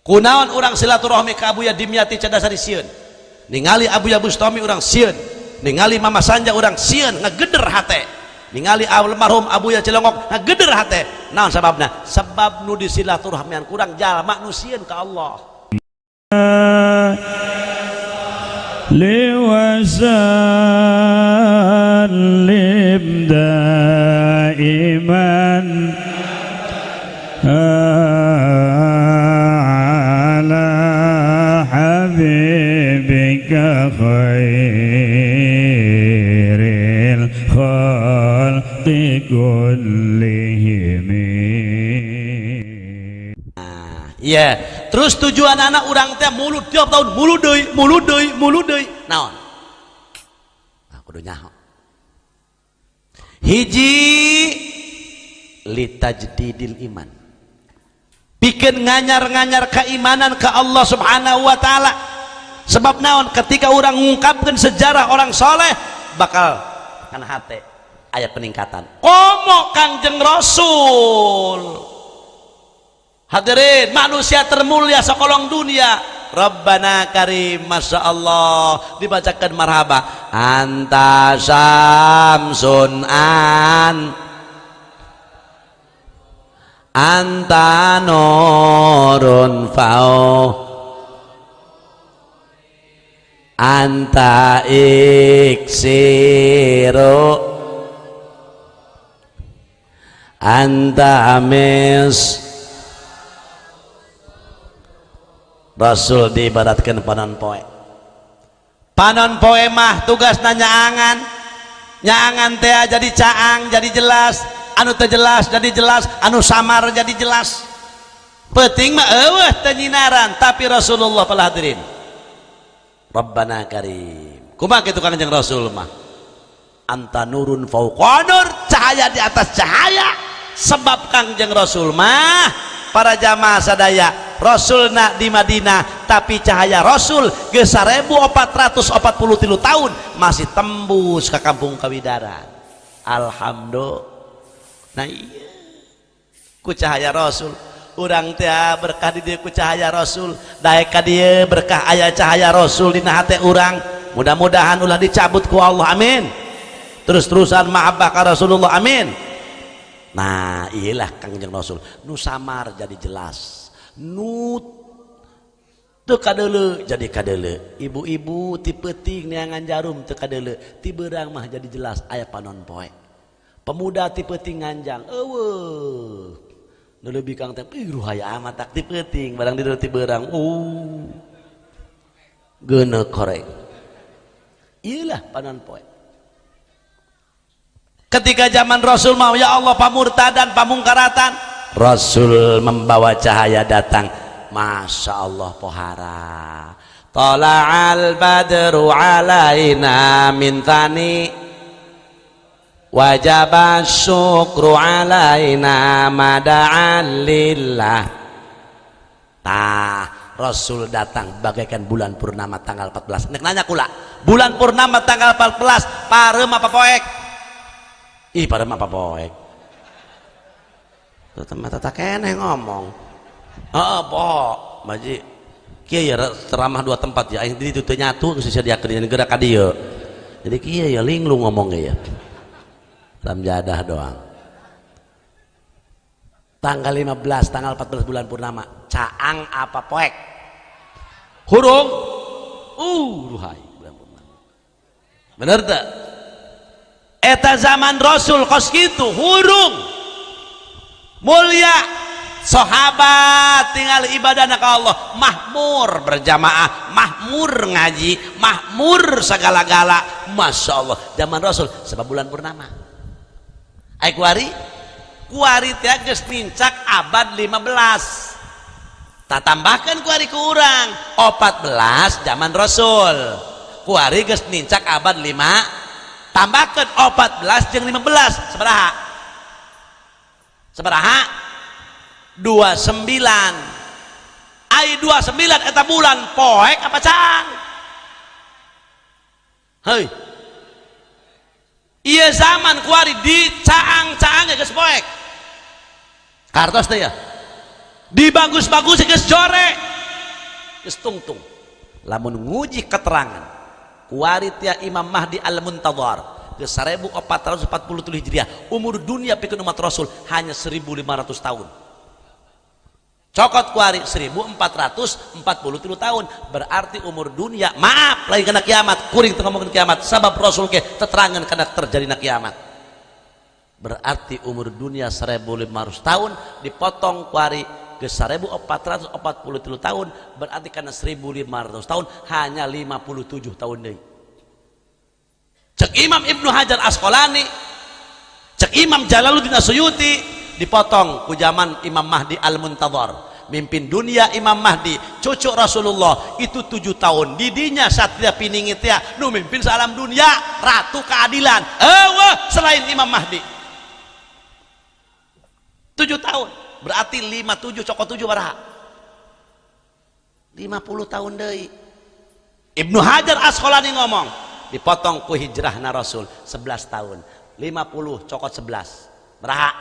Kunaon urang silaturahmi ka Abuya Dimyati Cadasari? Sieun ningali Abuya Bustami, urang sieun ningali Mama Sanja, urang sieun ngegeder hate ningali almarhum Abuya Cilongok, ngegeder hate. Naon sababna? Sebab nu di silaturahmian kurang jalma nu sieun ka Allah. وسلم دائما على حبيبك خير الخلق كلهم. Iya, terus tujuan anak urang teh mulud tiap tahun, mulud deui, mulud deui, mulud deui. Naon? Nah, kudu nyaho. Hiji, litajdidil iman. Bikin nganyar-nganyar keimanan ke Allah Subhanahu wa Taala. Sebab naon? Ketika orang ngungkapkan sejarah orang soleh, bakal kan hate aya peningkatan. Komo Kangjeng Rasul. Hadirin, manusia termulia sekolong dunia. Rabbana Karim, Masya Allah, dibacakan marhaba. Anta syamsun an anta nurun fau anta iksiru anta mis. Rasul diibaratkan panon poe. Panon poe mah tugas nyaangan, nyaangan teh jadi caang, jadi jelas, anu teu jelas jadi jelas, anu samar jadi jelas. Penting mah eueuh teu nyinaran, tapi Rasulullah, para hadirin, Rabbana Karim, kumaha kitu Kangjeng Rasul mah? Anta nurun fauqa nur, cahaya di atas cahaya. Sebab Kangjeng Rasul mah, para jamaah sadaya, Rasulna di Madinah, tapi cahaya Rasul ke 1443 tahun masih tembus ke kampung Kawidaran. Alhamdulillah. Nah iya, ku cahaya Rasul urang teh berkah di dieu, ku cahaya Rasul daek ka dieu, berkah aya cahaya Rasul dina hate urang. Mudah-mudahan ulah dicabut ku Allah, amin. Terus-terusan mahabbah ka Rasulullah, amin. Nah, iyalah Kangjeng Rasul, nu samar jadi jelas, nu teu kadeuleu jadi kadeuleu. Ibu-ibu ti peuting neangan jarum teu kadeuleu, ti beurang mah jadi jelas, aya panon poe. Pemuda ti peuting nganjang eueuh nu leuwih kang teh, ih, ruhaya amat tak ti peuting, barang di ti beurang, geuneuh koreng. Iyalah panon poe. Ketika zaman Rasul mau, ya Allah, pamurtadan, pamungkaratan, Rasul membawa cahaya datang. Masya Allah, pohara tala'al badru alaina min thani wajaba syukru alaina mada'an lillah. Tah, Rasul datang bagaikan bulan purnama tanggal 14. Nek nanya kula, bulan purnama tanggal 14 pareum apa poek? Ih, pareum apa poek? Tetep mata keneh ngomong. Heeh, po baji kieu ya, ceramah dua tempat ya, aing di ditu teu nyatu geus disadiakeun gerak ka dieu, jadi kieu ya, linglung ngomongnya ya, ramjadah doang. Tanggal 15, tanggal 14 bulan purnama, caang apa poek? Hurung, ruhai bulan purnama, bener tak? Eta zaman Rasul kos gitu, hurung, mulia sahabat, tinggal ibadah ka Allah, mahmur berjamaah, mahmur ngaji, mahmur segala-gala. Masya Allah, zaman Rasul sebab bulan purnama. Ai kuari, kuari teh geus nincak abad 15, tak tambahkan kuari ku urang 14 zaman Rasul, kuari geus nincak abad 5, tambahkan 14 jeung 15 sabaraha? Sabaraha? 29. Ai 29 eta bulan poek apa caang? Hei, iya, zaman kuari di caang-caang geus poek, kartos teh ya, dibagus-bagus geus jore. Geus tungtung. Lamun nguji keterangan kuari tia Imam Mahdi Al-Muntadhar geus 1443 Hijriah, umur dunia pikeun umat Rasul hanya 1500 tahun. Cokot kuari 1443 tahun, berarti umur dunia, maaf lain kena kiamat, kuring teu ngomongkeun kiamat sabab Rasul ke teterangan kana terjadina kiamat. Berarti umur dunia 1500 tahun dipotong kuari ke 1443 tahun, berarti karena 1500 tahun hanya 57 tahun deui. Cek Imam Ibnu Hajar Asqalani, cek Imam Jalaluddin As-Suyuti, dipotong ku zaman Imam Mahdi Al-Muntadhar, mimpin dunia Imam Mahdi cucu Rasulullah itu 7 tahun didinya satria piningit ya nu mimpin salam dunia ratu keadilan eueuh selain Imam Mahdi 7 tahun, berarti 57 cokot 7 baraha 50 tahun deui. Ibnu Hajar Asqalani ngomong dipotong ku hijrahna Rasul 11 tahun, 50 cokot 11 baraha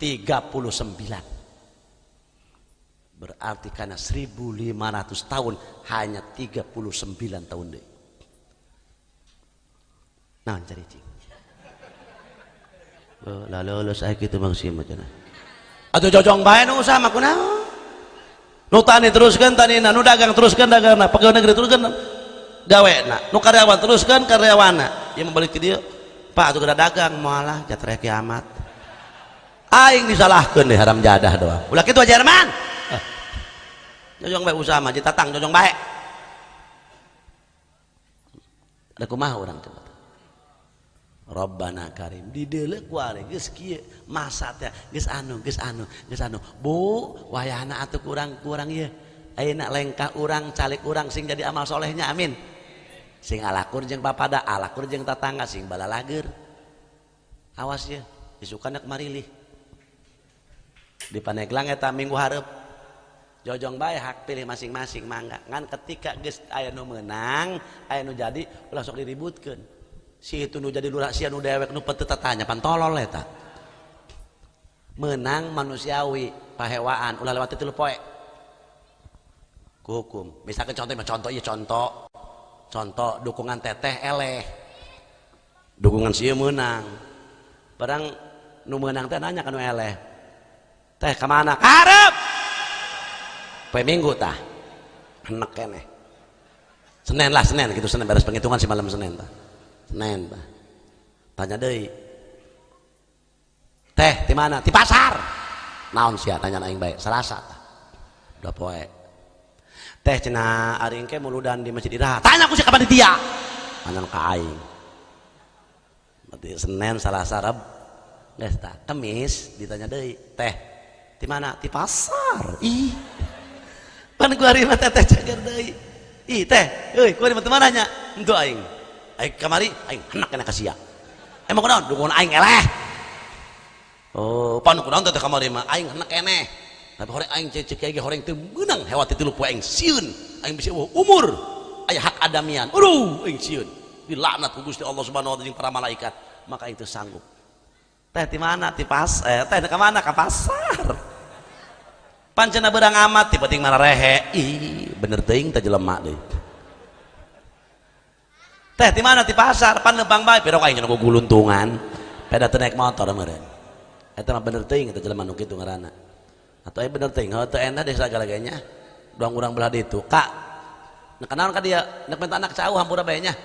39. Berarti karena 1500 tahun hanya 39 tahun deui. Naon cari cing? Lalu lulus aya kitu Bang Sim cenah. Atuh jojong bae nu usaha mah kunaon? Nu tani teruskeun tanina, nu dagang teruskeun dagangna, pegawai negeri teruskeun gawena, nu karyawan teruskeun karyawanna. Ieu mah balik ti dieu, Pak atuh kada dagang moal jatra kiamat. Aing disalahkeun deh haram jadah doang. Ulah kitu aja Jerman. Jojong bae usaha mah tatang jojong bae. Ada kumaha urang coba. Rabbana karim dideuleu ku ari geus kieu masa teh geus anu geus anu geus anu bu wayahna atuh kurang-kurang ieu ayeuna lengkah urang calik urang sing jadi amal solehnya amin sing alakur jeung papada alakur jeung tatangga sing balalager awas ye isukan nek marilih di Pandeglang eta minggu hareup jojong bae hak pilih masing-masing mangga ngan ketika geus aya nu meunang aya nu jadi ulah sok diributkeun si itu nu jadi lurah sia nu dewek nu peteu tatanya pan tolol eta menang manusiawi pahewaan ulah lewat 3 poe ku hukum misalkan contoh mah contoh ieu contoh contoh dukungan teteh eleh dukungan si ieu meunang barang nu meunang teh nanya ka nu eleh teh ka mana karep poe minggu tah enek keneh Senin lah Senin gitu Senin beres penghitungan si malam Senin tah Senin tah tanya deui teh di mana di pasar naon sia tanya aing bae Selasa tah 2 poe teh cenah ari engke muludan di Masjid Iraha tanya ku sia ka panitia tanya ka aing berarti Senin Selasa Rab geus tah Kemis ditanya deui teh di mana di pasar ih pan ku ari mah teteh cager deui ih teh euy ku ari mah teu mana nya henteu aing aing kamari aing henak kana ka sia emang kunaon dukungan aing eleh oh pan kunaon teh kamari mah aing henak keneh tapi horeng aing cek kiai ge horeng teu meunang hewat ti 3 poe aing sieun aing bisi eueuh umur aya hak adamian aduh aing sieun dilaknat ku Gusti Allah Subhanahu wa taala jeung para malaikat maka aing teu sanggup teh di mana di pas teh ka mana ka pasar pancena beurang amat ti penting mana rehe ih bener teuing teh jelema deui teh di mana di pasar pan lempang bae pira aing cenah guluntungan peda teu naik motor meureun eta mah bener teuing eta jelema nu kitu ngaranna atuh aya bener teuing heuh teu endah deh sagala-galanya doang urang belah ditu kak nek kenaon ka dia nek minta anak cau hampura bae nya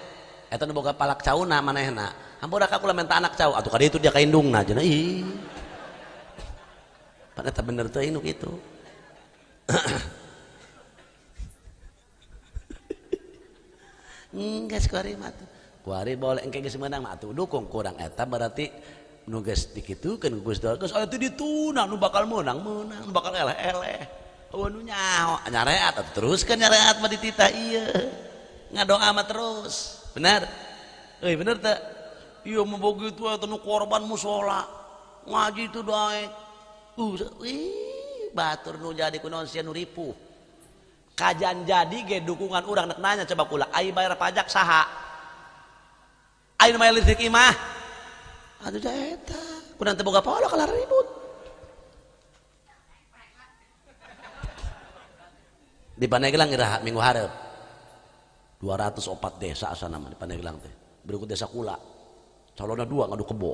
eta nu boga palak cauna manehna hampura ka kula minta anak cau atuh ka ditu dia ka indungna cenah ih pan eta bener teuing nu kitu Enggak kuari mah tuh. Kuari boleh engke geus meunang mah atuh dukung kurang eta berarti nu geus dikitukeun ku Gusti Allah geus aya teh dituna nu bakal meunang meunang nu bakal eleh-eleh eueuh nu nyaho nyareat atuh teruskeun nyareat mah dititah ieu ngadoa mah terus bener euy bener teu ieu mah begitu atuh nu korban musala ngaji teu daek ih batur nu jadi kunaon sia nu ripuh kajian jadi ge dukungan urang nek nanya coba kula ai bayar pajak saha ai nu bayar listrik imah atuh da eta kunaon teu boga pola kalah ribut Di Pandeglang iraha minggu hareup. 204 desa asana mah di Pandeglang teh. Berikut desa kula. Calonna 2 ngadu kebo.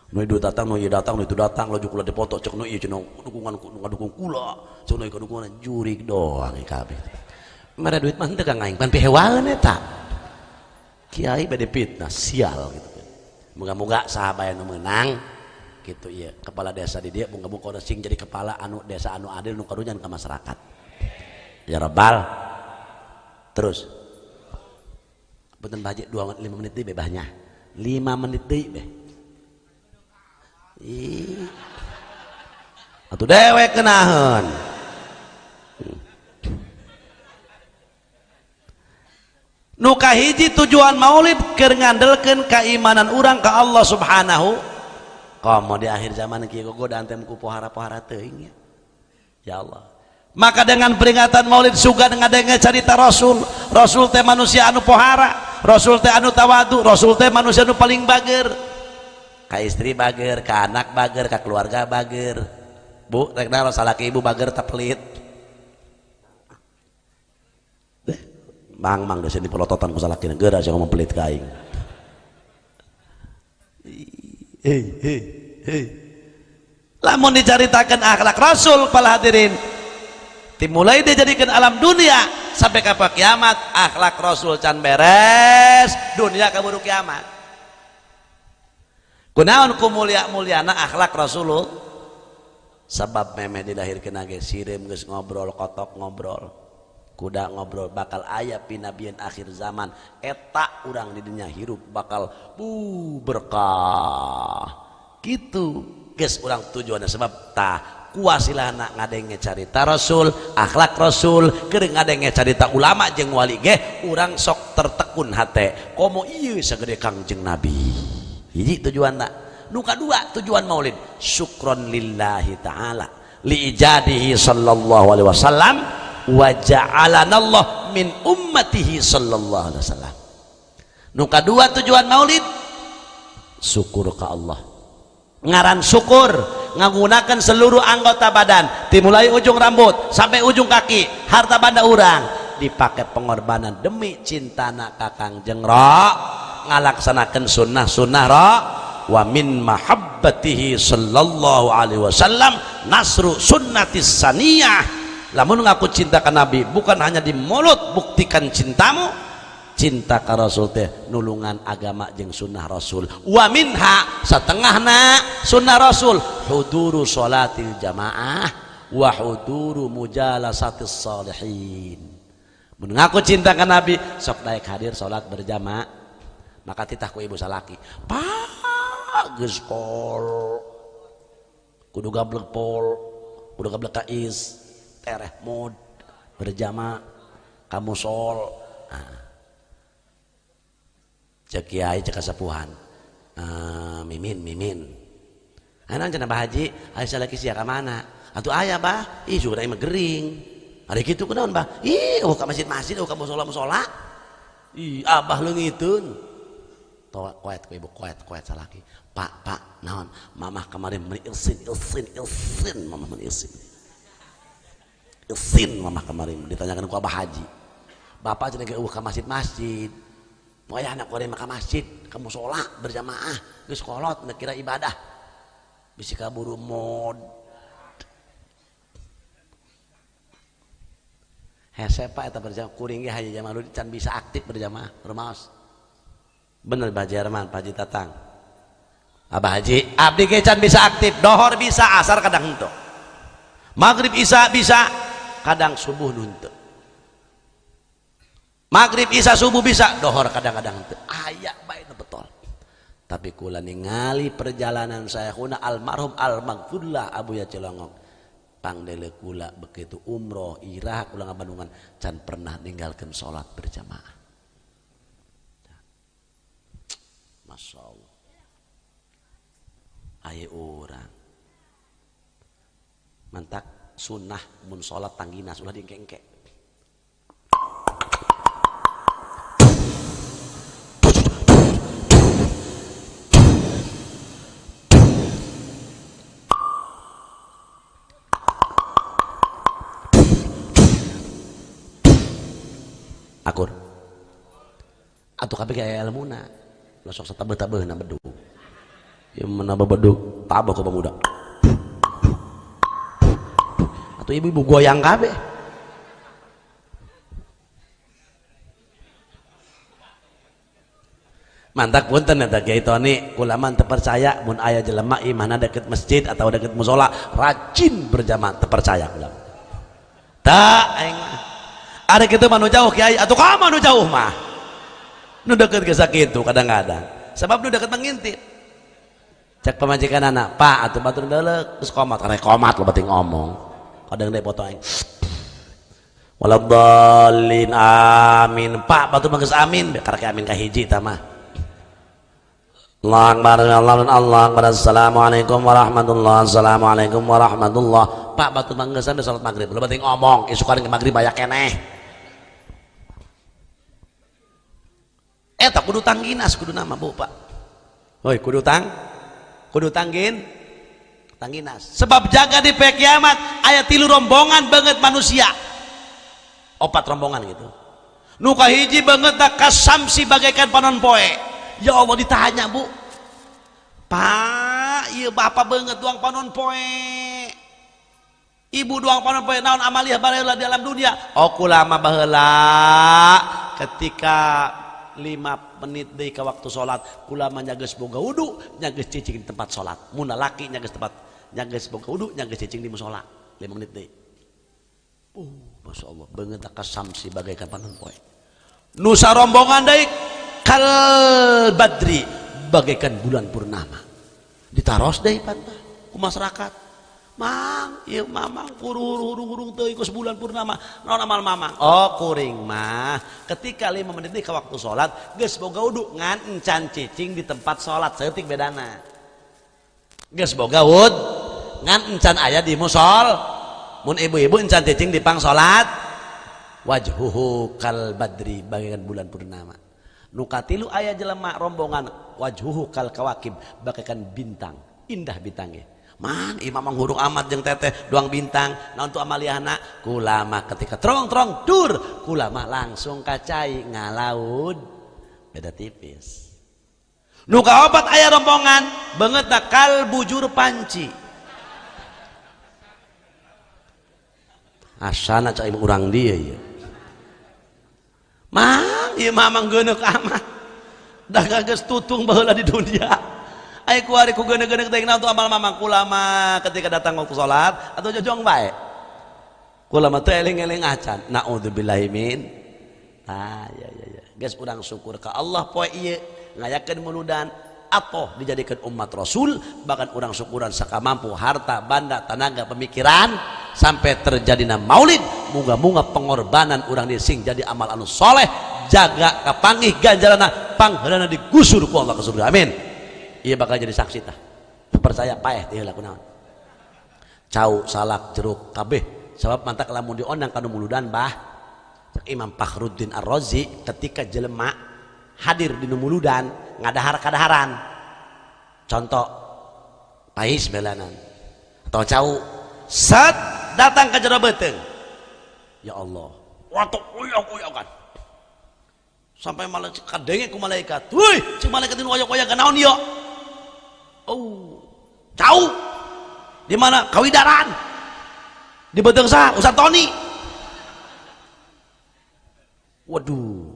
Nu ieu datang, nu ieu datang, nu itu datang, laju kula dipoto cek nu ieu cenah dukungan ngadukung kula, cek nu ieu kadukungan jurig doang kabeh. Mere duit mah henteu ka aing, pan pihewaeun eta. Kiai bade fitnah sial gitu. Moga-moga saha bae nu meunang gitu ieu kepala desa di dieu moga-moga sing jadi kepala anu desa anu adil nu karunyan ka masyarakat. Ya rabbal. Terus punten Pak Haji 2 5 menit deui bebahnya. 5 menit deui beh. Ih. Atuh dewek keunaheun. Nu kahiji tujuan maulid keur ngandelkeun keimanan urang ka Allah Subhanahu. Komo di akhir zaman kieu gogodaan teh ku pohara-pohara teuing ya. Ya Allah. Maka dengan peringatan maulid sugan ngadenge carita Rasul. Rasul teh manusia anu pohara, Rasul teh anu tawadu, Rasul teh manusia anu paling bager. Ka istri bager, ka anak bager, ka keluarga bager. Bu, rek naon salaki ibu bager teh pelit. Mang mang dosen di pelototan ku salaki geura sia ngomong pelit ka aing. Hei hei hei. Lamun dicaritakeun akhlak Rasul para hadirin, dimulai dijadikan alam dunia sampai ke kiamat, akhlak Rasul can beres, dunia kaburu kiamat. Kunaon ku mulia-muliana akhlak Rasulullah? Sebab memeh dilahirkeun ge sireum geus ngobrol, kotok ngobrol, kuda ngobrol, bakal aya pinabian akhir zaman eta urang di dunia hirup bakal bu berkah. Gitu geus urang tujuanna sebab tah kuasilana ngadenge carita Rasul, akhlak Rasul, keur ngadenge carita ulama jeung wali ge urang sok tertekun hate komo ieu sagede Kangjeng Nabi. Hiji tujuanna. Nu kadua tujuan maulid syukron lillahi ta'ala li ijadihi sallallahu alaihi wasallam wa ja'alanallah min ummatihi sallallahu alaihi wasallam. Nu kadua tujuan maulid syukur ka Allah. Ngaran syukur ngagunakan seluruh anggota badan dimulai ujung rambut sampai ujung kaki, harta banda urang dipakai pengorbanan demi cintana ka Kangjeng Ra, ngalaksanakan sunnah-sunnah ra, wa min mahabbatihi sallallahu alaihi wasallam nasru sunnatis saniyah. Lamun ngaku cinta ka Nabi bukan hanya di mulut, buktikan cintamu. Cinta ka Rasul teh nulungan agama jeung sunnah Rasul. Wa minha satengahna sunnah Rasul huduru sholatil jamaah wa huduru mujalasatis salihin. Mun ngaku cinta ka Nabi sok daek hadir salat berjamaah, maka titah ku ibu salaki, Pak geus pol kudu gablek pol, kudu gablek kais tereh mod berjamaah kamu sol. Nah, cek kiai cek kasepuhan, mimin mimin ayeuna cenah Bah Haji aya salaki sia ka mana atuh aya bah, ih sudah mah gering ari kitu kunaon bah, ih eueuh ka masjid-masjid eueuh ka musala-musala, ih abah leungiteun. Koet ku ibu, koet koet salaki, pak pak naon mamah kemarin meni ilsin ilsin ilsin mamah meni ilsin ilsin mamah kemarin ditanyakan ku abah haji, bapak cenah ge eueuh ka masjid-masjid, moyah anak kore mah ka masjid ka musala berjamaah geus kolot nu kira ibadah bisi kaburu mod hese pak eta berjamaah kuring ge haji jamaah can bisa aktif berjamaah rumaos. Bener Pak Jerman, Pak Haji Tatang, Abah Haji abdi ge can bisa aktif, dohor bisa, asar kadang henteu, maghrib isya bisa, kadang subuh nu henteu, maghrib isya subuh bisa, dohor kadang-kadang henteu, aya bae nu betul. Tapi kula ningali perjalanan saya kuna almarhum almaghfurlah Abuya Cilongok pangdele kula begitu umroh irah kula ngabandungan can pernah ninggalkeun salat berjamaah. Masya Allah. Ayo orang mantak sunnah mun salat tangginas ulah diengke-engke. Akur. Atuh kabeh aya elmuna. Lah sok satabeuh-tabeuhna bedug. Ieu mah bedug tabeuh ku pemuda. Atuh ibu-ibu goyang kabeh. Mantak punten eta Kiai Toni, kula mah teu percaya mun aya jelema imahna deket masjid atau deket musola rajin berjamaah, teu percaya kula. Tak aing mah. Ada kitu mah nu jauh Kiai, atuh ka mah nu jauh mah. Nu deket ge sakitu kadang-kadang. Sebab nu deket mah ngintip. Cek pamajikan anak, Pak atuh batur deuleuh geus komat, karek komat lo bating ngomong. Kadang deui foto aing. Waladhdallin amin. Pak batur mah geus amin, karek amin ka hiji tah mah. Allah akbar, Allah Allah akbar, assalamualaikum warahmatullah, assalamualaikum warahmatullah. Pak batur mah geus sampe salat maghrib, lo bating ngomong, isukan ke maghrib aya keneh. Eta kudu tangginas kudu nama Bu Pak. Hoi kudu tang, kudu tanggin, tangginas. Sebab jaga di poe kiamat aya 3 rombongan banget manusia. 4 rombongan gitu. Nu kahiji banget kasamsi bagaikan panon poe. Ya Allah ditanya Bu. Pak, ieu bapak banget doang panon poe. Ibu doang panon poe naon amaliah baheula di alam dunia. Oh kulama baheula ketika 5 menit deui ka waktu salat kulama nya geus boga wudu, nya geus cicing di tempat salat. Mun lalaki nya geus tempat, nya geus boga wudu, nya geus cicing di musala 5 menit deui. Masya Allah, beungeut kasamsi bagaikan panon poe. Nu sarombongan deui kal badri bagaikan bulan purnama. Ditaros deui pantah ku masyarakat. Mang, ieu mamang hurung-hurung teuing kos bulan purnama. Naon amal mamang? Oh, kuring mah ketika 5 menit deui ka waktu salat geus boga wudu ngan encan cicing di tempat salat saeutik bedana. Geus boga wud ngan encan aya di musol. Mun ibu-ibu encan cicing di pang salat wajhuhu kal badri bagaikan bulan purnama. Nu katilu aya jelema rombongan wajhuhu kal kawakib bagaikan bintang, indah bintangnya. Mang, imam manghurung amat jeung teteh doang bintang, naon tu amaliyahna? Kulama ketika terong-terong dur, kulama langsung kacai ngalaud. Beda tipis. Nu kaopat aya rombongan beungeutna kal bujur panci. Asana cai urang dieu ieu. Mang, ieu mamang geuneuk amat. Dah geus tutung baheula di dunia. Ai ku ari ku geuneuk-geuneuk teh naon tu amal mamang kulama ketika datang waktu salat atau jojong bae. Kulama teh eling-eling acan. Naudzubillahi min. Ah ya ya ya. Geus urang syukur ka Allah poe ieu ngayakeun muludan atau dijadikan umat Rasul, bahkan urang syukuran sakamampu harta, banda, tenaga, pemikiran sampai terjadina maulid. Muga-muga pengorbanan urang di sing jadi amal anu soleh, jaga kapanggih ganjarana pangheulana digusur ku Allah ke surga. Amin. Ieu bakal jadi saksi tah. Percaya paeh teh heula kunaon. Cau, salak, jeruk kabeh sebab mantak lamun diondang kanu muludan bah. Cek Imam Fakhruddin Ar-Razi ketika jelema hadir di muludan ngadahar kadaharan. Contoh pais belanan atau cau set datang ke jero beuteung. Ya Allah, watuk uyok-uyokan. Sampai malah kadenge ku malaikat. Woi, cing malaikat nu oyok-oyokan naon ieu? Oh, cau. Di mana? Kawidaran. Di beuteung saha? Ustaz Tony. Waduh.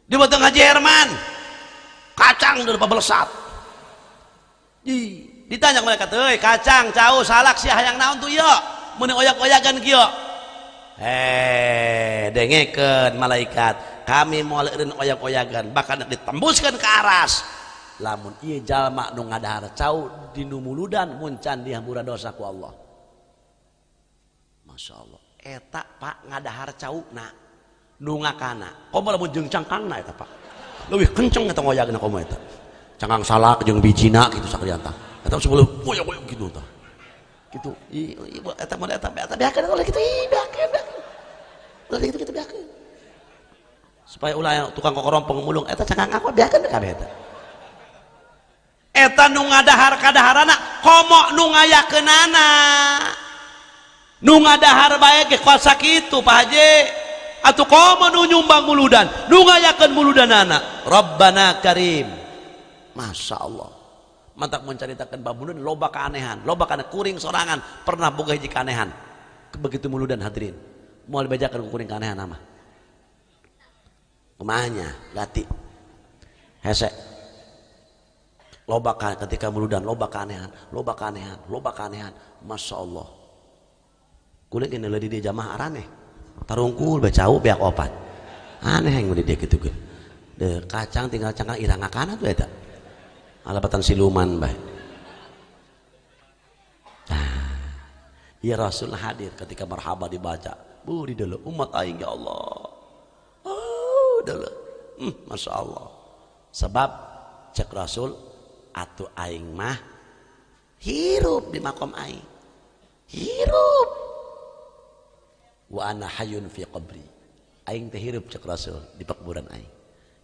Di beuteung Haji Herman. Kacang dari pabelesat. Ditanya malaikat, "Heuy, kacang, cau, salak sia hayang naon tuh ieu? Meuni oyak-oyakan kieu." Dengekeun malaikat, kami moal eureun oyak-oyakan, bahkan ditembuskeun ke aras. Lamun ieu jalma nu ngadahar cau di nu muludan mun can dihampura dosa ku Allah. Masya Allah. Eta Pak ngadahar cauna nu ngakana. Komo lamun jeung cangkangna eta Pak. Leuwih kenceng eta ngoyagna komo eta. Cangkang salak jeung bijina kitu sakalian tah. Eta sebelum ngoyog-ngoyog kitu tah. Kitu. Ieu eta mah eta eta beakeun ulah kitu ih beakeun beakeun. Ulah kitu kitu beakeun. Supaya ulah tukang kokorompong mulung eta cangkang aku beakeun kabeh eta. Eta nu ngadahar kadaharana komo nu ngayakeunana. Nu ngadahar bae ge kuasa kitu Pak Haji. Atuh komo nu nyumbang muludan, nu ngayakeun muludanana. Rabbana Karim. Masya Allah. Mantak menceritakan bab muludan loba keanehan, loba keanehan, kuring sorangan pernah boga hiji keanehan. Begitu muludan hadirin. Moal dibejakeun ku kuring keanehan mah. Kumahanya, gati. Hese. Loba ketika muludan loba keanehan, loba keanehan, loba keanehan. Masya Allah. Kulit ini di dia jamaah araneh. Tarungkul bae cau beak opat. Aneh yang di dia gitu ge. De kacang tinggal cangkang irang ngakana tuh eta. Alapatan siluman bae. Nah, ya Rasul hadir ketika marhaba dibaca. Bu di dalam umat aing ya Allah. Oh, dalam. Masya Allah. Sebab cek Rasul atuh aing mah hirup di makom aing. Hirup. Wa ana hayyun fi qabri. Aing teh hirup cek Rasul di pekuburan aing.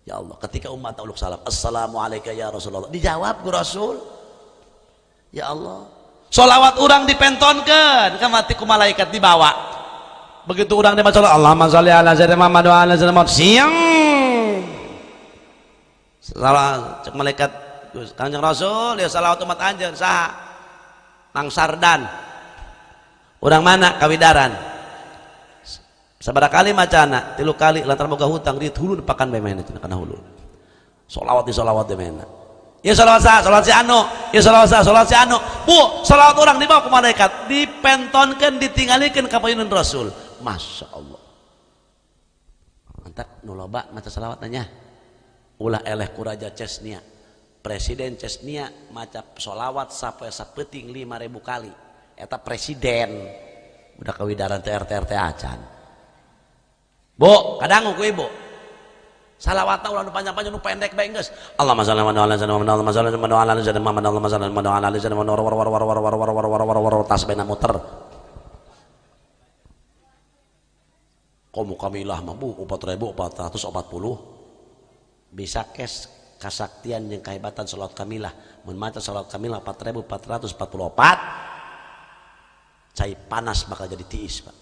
Ya Allah, ketika umat uluk salam, assalamualaikum ya Rasulullah. Dijawab ku Rasul. Ya Allah. Solawat urang dipentonkeun ka mati ku malaikat dibawa. Begitu urang dimaca Allahumma sholli ala sayyidina Muhammad wa ala sayyidina Muhammad. Siang. Salah cek malaikat Kanjeng Rasul ya salawat umat anjeun saha? Mang Sardan. Urang mana? Kawidaran. Sabaraha kali macana? 3 kali lantaran boga hutang di hulu pakan bae mainna cenah kana hulu. Solawat di solawat di mainna. Ya solawat sa, solawat si anu, ya solawat sa, solawat si anu. Bu, solawat orang dibawa ke malaikat, dipentonkeun, ditinggalikeun ka payunan Rasul. Masya Allah. Mantap nu loba maca salawat nanya. Ulah eleh ku Raja Chechnya. Presiden Chechnya maca solawat sampai sapeuting 5.000 kali. Eta presiden. Udah kawidaran teh RT RT acan. Bu, kadang ku ibu. Salawatna ulah nu panjang-panjang, nu pendek bae geus. Allahumma shalli ala sayyidina Muhammad, Allahumma shalli ala sayyidina Muhammad, Allahumma shalli ala sayyidina Muhammad, war war war war war war war war war war tas bae muter. Komo kamilah mah bu 4440 bisa kes kasaktian jeung kehebatan salat kamilah. Mun maca salat kamilah 4444 cai panas bakal jadi tiis, Pak.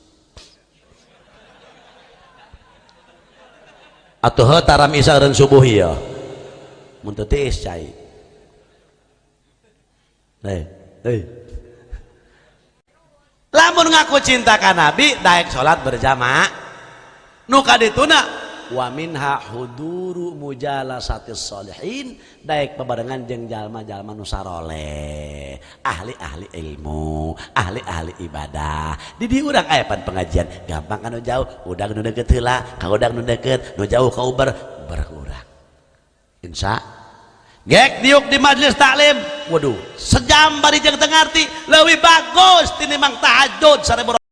Atuh heuh taram isa eureun subuh ieu. Mun teu tiis cai. Hei, hei. Lamun ngaku cinta ka Nabi daek salat berjamaah. Nu kadituna wa minha huduru mujalasatis sholihin daek bebarengan jeung jalma-jalma nu saroleh, ahli-ahli ilmu, ahli-ahli ibadah. Di dieu urang aya pan pengajian, gampang anu jauh, udang nu deukeut heula, ka udang nu deukeut, nu jauh ka uber, berurang. Insya gek diuk di majelis taklim, waduh, sejam bari jeung teu ngarti, leuwih bagus tinimbang tahajud 1000.